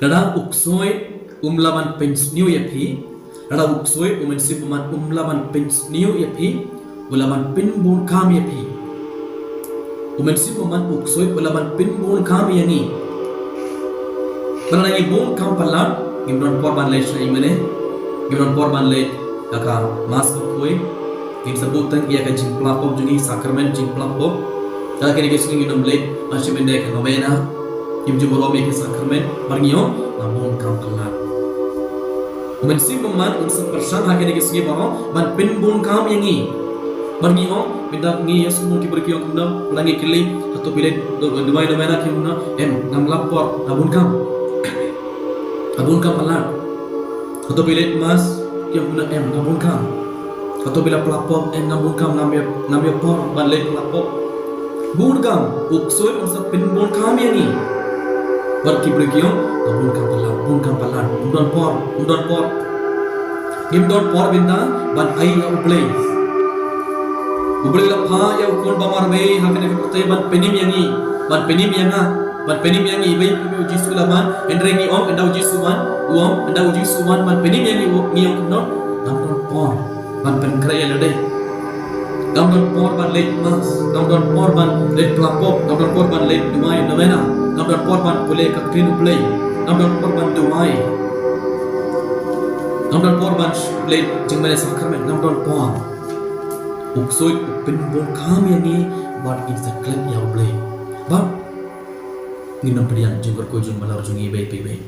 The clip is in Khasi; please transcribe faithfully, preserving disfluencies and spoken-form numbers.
Lada u ksuid um lah ban pynsniew ïa phi, lada u ksuid u Mynsiem Bakhuid um lah ban pynsniew ïa phi, u lah ban pynbun kam ïa phi. U Mynsiem Bakhuid u ksuid u lah ban pynbun kam ïa ngi. Lada ngi bun kam palat, ngim don por ban leit sha ïing mane, ngim don por ban leit ïa ka Mass bakhuid, ngin sa buh tang ïa ka jingpla pop jong ngi, sakramen jingpla pop. Te ha kine ki sngi ngin ym leit ban shim ïa ka novena, ngim ju burom ïa ki sakramen, bad ngi ong nga bun kam palat. U Mynsiem Bakhuid un sa pyrshang ha kine ki sngi baroh ban pynbun kam ïa ngi. Bad ngi ong, mynta ngi ïa sngewbha ki briew ki ong kumno, lada ngi kylli, hato phi leit duwai novena, ki ong kumno, em, ngam lap por, nga bun kam. Nga bun kam palat. Hato phi leit Mass, ki ong kumno, em, nga bun kam. Hato phi la pla pop, em, nga bun kam, ngam ïoh, ngam ïoh por ban leit pla pop. Bun kam, u ksuid un sa pynbun kam ïa ngi. Bad ki briew ki ong, nga bun kam palat, bun kam palat, um don por, um don por. Ngim don por bynta ban ai ïa U Blei. U Blei la phah ïa u Khun ba marwei ha kane ka pyrthei ban pynim ïa ngi, ban pynim ïa nga, ban pynim ïa ngi. Iwei pa iwei u Jisu u la wan, hynrei ngi ong ynda u Jisu u wan, u ong ynda u Jisu u wan ban pynim ïa ngi, ngi ong kumno, ngam don por ban pynkhreh ïa lade. Ngam don por ban leit Mass, ngam don por ban leit pla pop, ngam don por ban leit duwai novena, ngam don por ban pule ka ktien U Blei, ngam don por ban duwai, ngam don por ban leit jingmane sakramen, ngam don por. U ksuid u pynbun kam ïa ngi bad ngin sa klet ïa U Blei. Bad ngin ym pdiang jingkyrkhu jong u ba la rung jong ngi iwei pa iwei.